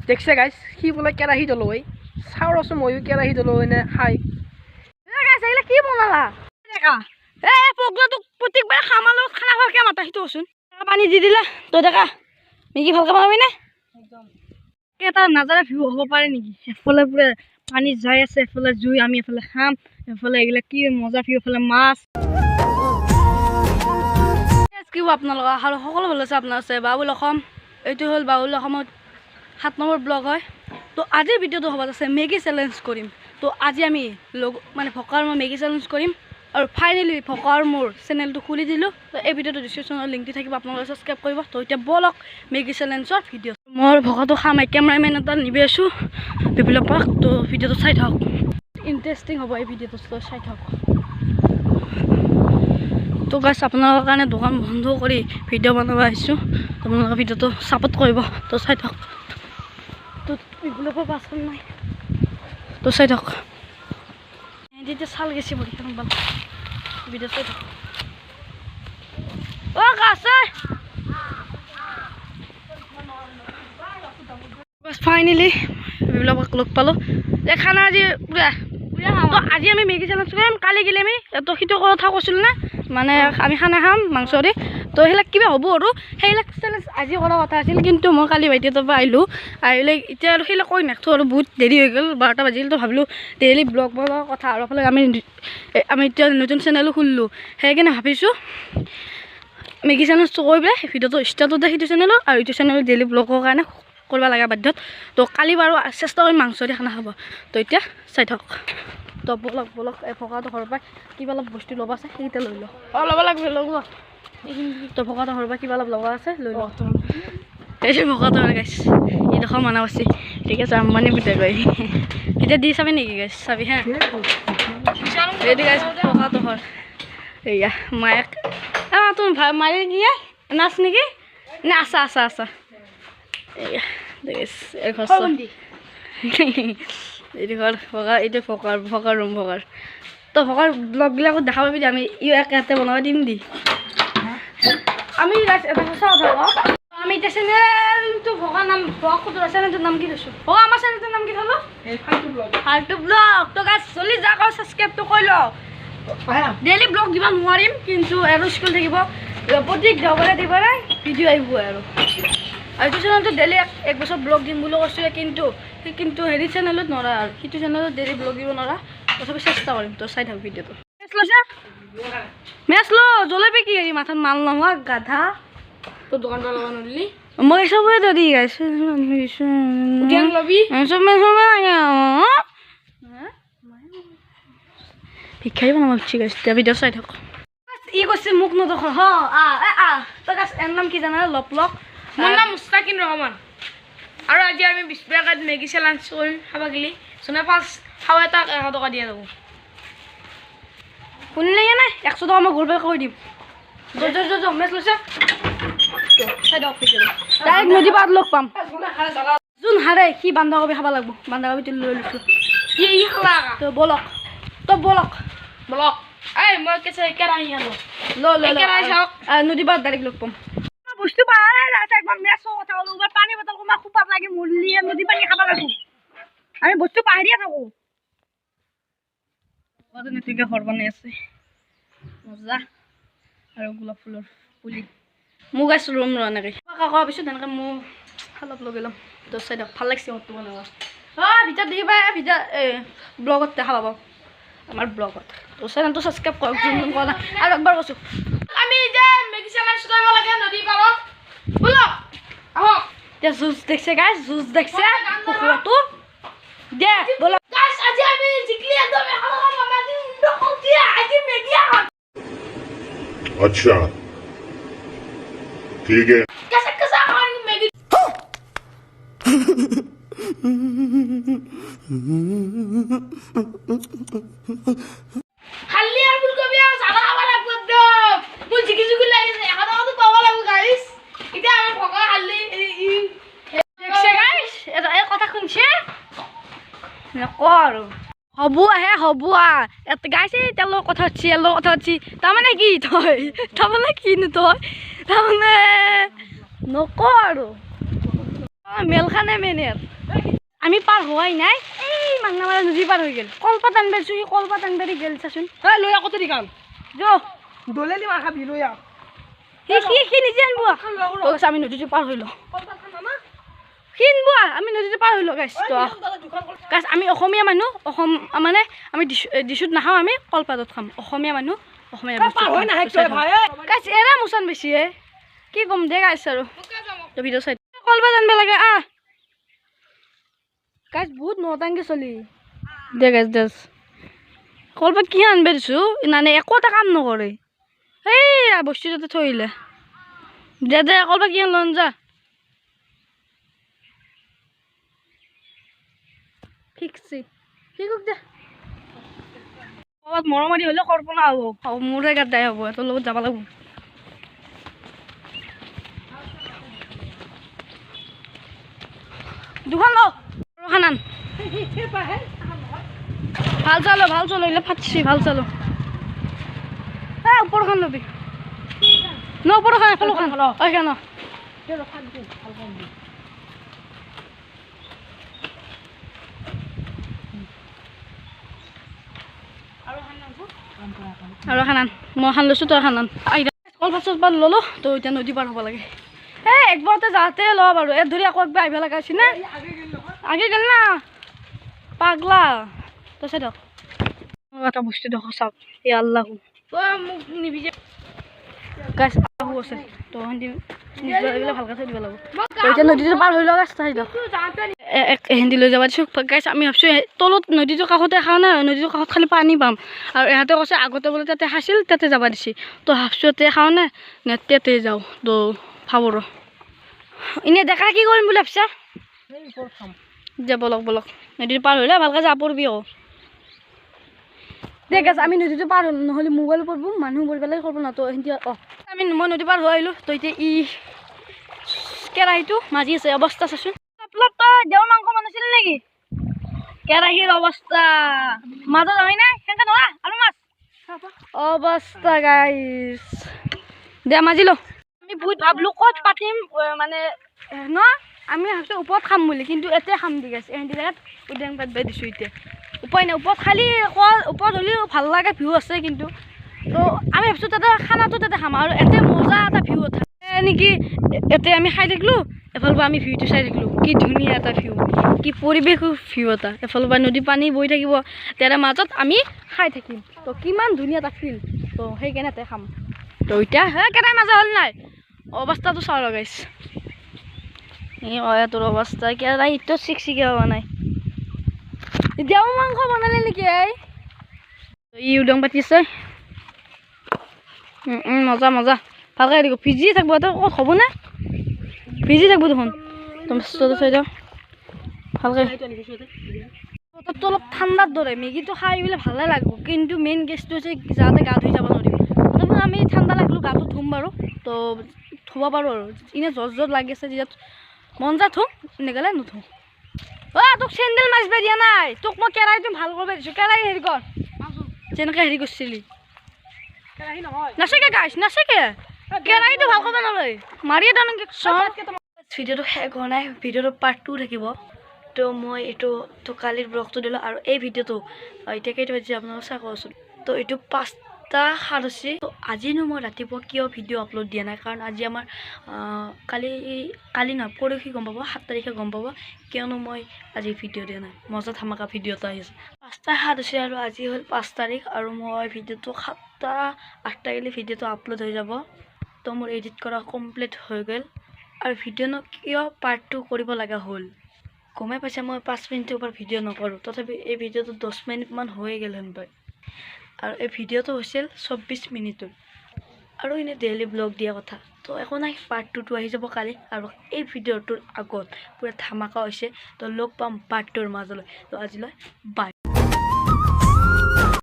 দেখছে গাইছ, সি বোলে কেৰাহী দলো হয়। চাওঁ ৰচোন, ময়ো কেৰাহী দলো নে খাই। এইগিলা কি বনালা? এ পগলাটোক প্ৰত্যেকবাৰে খামাৰ লগত খানা খোৱাকে মাতা, সেইটো কচোন। পানী দি দিলা তই ডেকা, মেগী ভালকৈ বনাবি নে? এটা নাজাৰা ভিউ হ'ব পাৰে নেকি? এফালে পুৰা পানী যাই আছে, এফালে জুই, আমি এফালে খাম, এফালে এইগিলা কি মজা ভিউ, এফালে মাছ। কি আপোনালোকৰ আৰু সকলো ভাল আছে? আপোনাৰ আছে বাবুল অসম। এইটো হ'ল বাবুল অসমত 7 নম্বৰ ব্লগ হয়। তো আজিৰ ভিডিঅ'টো হ'ব আছে মেগী চেলেঞ্জ কৰিম। তো আজি আমি লগ মানে ভকাৰ মই মেগী চেলেঞ্জ কৰিম আৰু ফাইনেলি ভকাৰ মোৰ চেনেলটো খুলি দিলোঁ। তো এই ভিডিঅ'টো ডিছক্ৰিপশ্যনৰ লিংকটো থাকিব, আপোনালোকে ছাবস্ক্ৰাইব কৰিব। তো এতিয়া ব'লক মেগী চেলেঞ্জৰ ভিডিঅ'। মই ভকাটো খাম, কেমেৰামেন এটা নিবি আছোঁ বিপুলৰ পাক। তো ভিডিঅ'টো চাই থাকক, ইণ্টাৰেষ্টিং হ'ব এই ভিডিঅ'টো, তো চাই থাকক। তো গাইছ, আপোনালোকৰ কাৰণে দোকান বন্ধ কৰি ভিডিঅ' বনাব আহিছোঁ, আপোনালোকে ভিডিঅ'টো ছাপোৰ্ট কৰিব। তো চাই থাকক। তো বিপুলৰ পৰা পাচন নাই, তো চাই থাকক। তেতিয়া চাল গেছি পৰীক্ষা ভাল ভিডিঅ' চাই থাকক। অ' আছে। ফাইনেলি বিপ্লৱক লগ পালোঁ। এই খানা আজি পুৰা। তো আজি আমি মেগী চেলেঞ্জ কৰিম, কালি গ'লে আমি তো সিটো কথা কৈছিলোঁ না, মানে আমি খানা খাম মাংস দি। তো সেইবিলাক কিবা হ'ব আৰু সেইবিলাক চেলেঞ্জ আজি কৰা কথা আছিল, কিন্তু মই কালি ভাইটিহঁতৰ পৰা আহিলোঁ, আহিলে এতিয়া আৰু সেইবিলাক কৈ নাথাকোঁ আৰু বহুত দেৰি হৈ গ'ল, 12টা বাজিল। তো ভাবিলোঁ ডেইলি ব্লগ বনোৱাৰ কথা আৰু এইফালে আমি এতিয়া নতুন চেনেলো খুলিলোঁ, সেইকাৰণে ভাবিছোঁ মেগী চেলেঞ্জটো কৰি পেলাই ভিডিঅ'টো ষ্টাৰ্টতে সেইটো চেনেলত আৰু এইটো চেনেলত ডেইলি ব্লগৰ কাৰণে কৰিব লগা বাধ্যত। তো কালি বাৰু চেষ্টা কৰিম মাংস দি খানা খাব। তো এতিয়া চাই থাকক। তো বলক বলক, এই ভকাটো ঘৰৰ পৰা কিবা অলপ বস্তু ল'ব আছে, সেইকেইটা লৈ লওঁ। অঁ, ল'ব লাগিব, ল'ব। তো ভকাটো ঘৰৰ পৰা কিবা অলপ ল'ব আছে, লৈ লওঁ। এই ভকাটো গাইছ, এইডোখৰ মানা কৰিছে। ঠিক আছে, আম্বানী পুতেক কয় এতিয়া দি চাবি নেকি গাইছ? চাবি হা। এইটো গাইছ ভকাটো ঘৰ। এইয়া মায়েক তুমি মায়ে কি নাচ নেকি নে? আছা আছা আছা। এইয়া ঘৰ, এইটো ঘৰ ভকা, এইটো ভকাৰ ভকাৰ ৰুম ভকাৰ। তো ভকাৰ ব্লগবিলাকত দেখা পাবি, আমি ই একে বনাব দিম দি। আমি এটা সঁচা কথা কওঁ, আমি এতিয়া চেনেলটো ভকাৰ নাম ভক চেনেলটোৰ নাম কি থৈছোঁ? অ' আমাৰ চেনেলটোৰ নাম কি থ'লো? ফাল্টু ব্লগ। তো গাইছ জলদি যাওক আৰু ছাবস্ক্ৰাইবটো কৰি লওক। ডেইলি ব্লগ দিব নোৱাৰিম, কিন্তু আৰু স্কুল থাকিব, প্ৰত্যেক দেওবাৰে দেওবাৰে ভিডিঅ' আহিব। আৰু এইটো চেনেলটো ডেইলি এক বছৰ ব্লগ দিম বুলি কৈছোঁ, কিন্তু হেৰি চেনেলত নোৱাৰা আৰু সেইটো চেনেলত ডেইলি ব্লগ দিব নোৱাৰা, তথাপি চেষ্টা কৰিম। তো চাই থাক ভিডিঅ'টো। মেচ লৈছা? মেচ ল, জলেবি কি হেৰি মাথাত মাল নোহোৱা গাধা। তোৰ দোকানটো ল'ব নোৱাৰিলি? মই চবেই দৰি গাইছোঁ। ভিক্ষাৰী বনাব খুজিছে গাইছ। এতিয়া ভিডিঅ' চাই থাক। ই কৈছে মোক নদখ হ আ আ। তই গাছ এৰ নাম কি জানা? Lop lop. মোৰ নাম মুস্তাকিন ৰহমান আৰু আজি আমি 20 পেকেট মেগী চেলেঞ্জ কৰিম খাব গ'লি। যোনে ফাৰ্ষ্ট খাব তাক 100 টকা দিয়া যাব। শুনিলে নাই? 100 টকা মই গুগল পে কৰি দিম। য মেচ লৈছে, চাই দিয়ক। ডাইৰেক্ট নদী পাৰত লগ পাম। যোন হাৰে সি বন্ধাকবি খাব লাগিব। বন্ধাকবিটো লৈ লৈছোঁ। তো ব'লক, তো ব'লক ব'লক। এই মই কেৰাহী আনো। ল ল নদী পাৰত ডাইৰেক্ট লগ পাম। বস্তু পাৰা নাই, একবাৰ মেচৰ কথা ক'লো, এবাৰ পানী বটল কোনোবা খোপাত লাগি মৰলি নদী পানী খাব লাগিব। আমি বস্তু পাহৰিয়ে থাকোঁ। নতুনকৈ ঘৰ বনাই আছে, মজা। আৰু গোলাপ ফুলৰ পুলি। মোক গাছ ৰুম ৰ এনেকৈ কোৱাৰ পিছত এনেকৈ মোৰ অলপ লগাই ল'ম। তো চাই দিয়ক, ভাল লাগিছে ঘৰটো বনাব। অঁ, ভিতৰত দেখিবা, ভিতৰত এই ব্লগত দেখা পাব, আমাৰ ব্লগত। তো চেনেলটো ছাবস্ক্ৰাইব কৰক যোন যোন কৰা নাই। আৰু একবাৰ কৈছোঁ, আমি এতিয়া মেগী চেলেঞ্জ কৰিব লাগে নদী পাৰত। ব'লক আহক। এতিয়া জুচ দেখছে গাইছ, জুচ দেখছে কুকুৰটো দে ব'লক। গাইছ, আজি আমি জিকলি একদম 100 টকা পাম। আজি আজি মেগী খাম। अच्छा ठीक है। কেঁচা কেঁচা খাম মেগী। খালি আৰু ফুলকবি আৰু জ্বালা খাব লাগিব একদম। মোৰ জিকি জিকি লাগিছে, 100 টকাটো পাব লাগিব গাইছ। এতিয়া আমাৰ ভকা খালি দেখছে গাইছ, এই কথা শুনছে নকওঁ আৰু। হ'ব আহে হ'ব গাইছে তেওঁৰ লগত কথা পাতিছি, ইয়াৰ লগত কথা পাতিছি। তাৰমানে কি তই, তাৰমানে কিনো তই, তাৰমানে নকওঁ আৰু মেলখানে মেইন। আমি পাৰ হোৱাই নাই, এই মাংনামাৰা নদী পাৰ হৈ গ'ল। কলপাত আনব দিছোঁ, সি কলপাত আনব দি গ'ল চাচোন। লৈ আহ, কত দিকান যো দলেলি মাৰ খাবি, লৈ আহ। সি সি সি নিজে আনব। তো আমি নদীটো পাৰ হৈ লওঁ, সি আনব। আমি নদীটো পাৰ হৈ লওঁ গাইছ। তো গাইছ, আমি অসমীয়া মানুহ, অসম মানে আমি ডিচুত নাখাওঁ, আমি কলপাতত খাম। অসমীয়া মানুহ, অসমীয়া বস্তু। গাইছ, এৰা মোচান বেছি হে, কি ক'ম দে গাইছ। আৰু তো ভিডিঅ' চাই কলপাত আনব লাগে। আহ গাইছ, বহুত নটাংকে চলি দে গাইছ। দে কলপাত কি আনব দিছোঁ, নানে একো এটা কাম নকৰে। এই বস্তু তাতে থৈ আহিলে। দে দে কলপাত কি লন যা। ফিক্সি ঠিক দে, ক'ৰবাত মৰমাৰি হ'লে কল্পনা হ'ব, মোৰে গাত দায় হ'ব। তোৰ লগত যাব লাগিব। দুখন ল, এখন আন। ভাল চালো, ভাল চালো, এইবিলাক ফাটছি। ভাল চালো। এ ওপৰখন ল'বি ন, ওপৰখন, এফালখন, এইখন। আৰু এখন আন, মই এখন লৈছোঁ, তই এখন আন। কলপাত চলপাত ল'লোঁ। তো এতিয়া নদী পাৰ হ'ব লাগে। এই একবাৰতে যাওঁতে ল বাৰু, ইয়াত ধৰি আকৌ একবাৰ আহিব লগা হৈছে না। আগে গ'ল না পাগলা। তই চাই দিয়ক, এটা বস্তু দেখো, চাওক। এই আল্লাহু গাছ আহু আছে। তো এইবিলাক ভালকৈ থৈ দিব লাগিব। তো এতিয়া নদীটো পাৰ হৈ লওঁ গাছ, চাই দিয়ক। হেন্দি লৈ যাব দিছোঁ গাইছ। আমি ভাবছোঁ তলত নদীটোৰ কাষতে খাওঁ না, নদীটোৰ কাষত খালি পানী পাম। আৰু ইহঁতে কৈছে আগতে বোলে তাতে খাইছিল, তাতে যাব দিছে। তো ভাবছোঁ তাতে খাওঁ নে নে তাতে যাওঁ। তো ভাবো ৰ, এনেই ডেকা কি কৰিম বুলি ভাবছা? দে বলক বলক, নদীটো পাৰ হ'লে ভালকৈ যাব পৰবি আকৌ। দে গাছ, আমি নদীটো পাৰ হ'ল, নহ'লে মোবাইল পৰব, মানুহ মৰি পেলাই কৰিব না। তো সেন্তি অঁ আমি মই নদী পাৰ হৈ আহিলোঁ। তো এতিয়া ই কেৰাহীটো মাজি আছে, অৱস্থা চাচোন। তই দেউৰ মাংস বনাইছিল নেকি? কেৰাহীৰ অৱস্থা মাজত হয় নাই, সেনেকৈ নোৱা আৰু মাছ অৱস্থা গাইছ। দে মাজি ল। আমি বহুত ভাবলোঁ ক'ত পাতিম মানে ন, আমি ভাবছোঁ ওপৰত খাম বুলি, কিন্তু ইয়াতে খাম দি গাইছ। এহেঁতি জেগাত উদ্যান পাতবাই দিছোঁ। এতিয়া উপায় নাই, ওপৰত খালি ওপৰত হ'লেও ভাল লগা ভিউ আছে কিন্তু। তো আমি ভাবছোঁ তাতে খানাটো তাতে খাম আৰু ইয়াতে মজা এটা ভিউ থাকে নেকি। ইয়াতে আমি খাই থাকিলোঁ, এফালৰ পৰা আমি ভিউটো চাই থাকিলোঁ। কি ধুনীয়া এটা ভিউ, কি পৰিৱেশ ভিউ এটা। এফালৰ পৰা নদী পানী বৈ থাকিব, তাৰে মাজত আমি খাই থাকিম। তো কিমান ধুনীয়া এটা ফিল। তো সেইকাৰণে ইয়াতে খাম। তো এতিয়া হে কেইটাই মাজা হ'ল নাই, অৱস্থাটো চাওঁ লগাইছ। এই তোৰ অৱস্থা কেৰাহীটো চিকচিকীয়া হোৱা নাই। দেও মাংস বনালে নেকি? এই ই উদং পাতিছে। মজা মজা, ভালকৈ দিব। ভিজি থাকিব, তই ক'ত হ'ব নে? ভিজি থাকিব দেখোন। চাই দিওঁ ভালকৈ। বতৰটো অলপ ঠাণ্ডাৰ দৰে, মেগীটো খাই পেলাই ভালে লাগিব, কিন্তু মেইন গেছটো হৈছে যাওঁতে গা ধুই যাব নোৱাৰিম। তথাপিও আমি ঠাণ্ডা লাগিলেও গাটো ধুম বাৰু, তো ধুব পাৰোঁ আৰু। এনেই জ্বৰ জ্বৰ লাগি আছে, যেতিয়া মন যায় ধুম, নেগেলে নুধুম। অ' তোক চেণ্ডেল মাজিব দিয়া নাই, তোক মই কেৰাহীটো ভাল কৰিব দিছোঁ। কেৰাহী হেৰি কৰ, যেনেকৈ হেৰি কৰিছিলি। নাচেকে গাইছ, নাচেকে কেৰাহীটো ভাল কৰিব নলয়, মাৰিয়ে দিওঁ। ভিডিঅ'টো শেষ হোৱা নাই, ভিডিঅ'টো পাৰ্ট 2 থাকিব। তো মই এইটো তো কালিৰ ব্লগটো দিলোঁ আৰু এই ভিডিঅ'টো এতিয়া কেইটা বাজিছে আপোনালোক চাই কচোন। তো এইটো 5:07 হৈছে। তো আজিনো মই ৰাতিপুৱা কিয় ভিডিঅ' আপলোড দিয়া নাই, কাৰণ আজি আমাৰ কালি কালি নহয় পৰহি গম পাব, 7 তাৰিখে গম পাব কিয়নো মই আজি ভিডিঅ' দিয়া নাই। মজা ধামাকা ভিডিঅ' এটা আহিছে। 5:07 হৈছে আৰু আজি হ'ল 5 তাৰিখ আৰু মই ভিডিঅ'টো 7টা 8টা গ'লে ভিডিঅ'টো আপলোড হৈ যাব। তো মোৰ এডিট কৰা কমপ্লিট হৈ গ'ল। আৰু ভিডিঅ'নো কিয় পাৰ্ট 2 কৰিব লগা হ'ল গমেই পাইছে, মই 5 মিনিটৰ ওপৰত ভিডিঅ' নকৰোঁ, তথাপি এই ভিডিঅ'টো 10 মিনিটমান হৈয়ে গ'ল হেন পায়। আৰু এই ভিডিঅ'টো হৈছিল 24 মিনিটৰ আৰু এনেই ডেইলি ব্লগ দিয়া কথা। তো একো নাই, পাৰ্ট 2টো আহি যাব কালি। আৰু এই ভিডিঅ'টোৰ আগত পূৰা ধামাকা হৈছে। তো লগ পাম পাৰ্ট 2ৰ মাজলৈ। তো আজিলৈ বাই।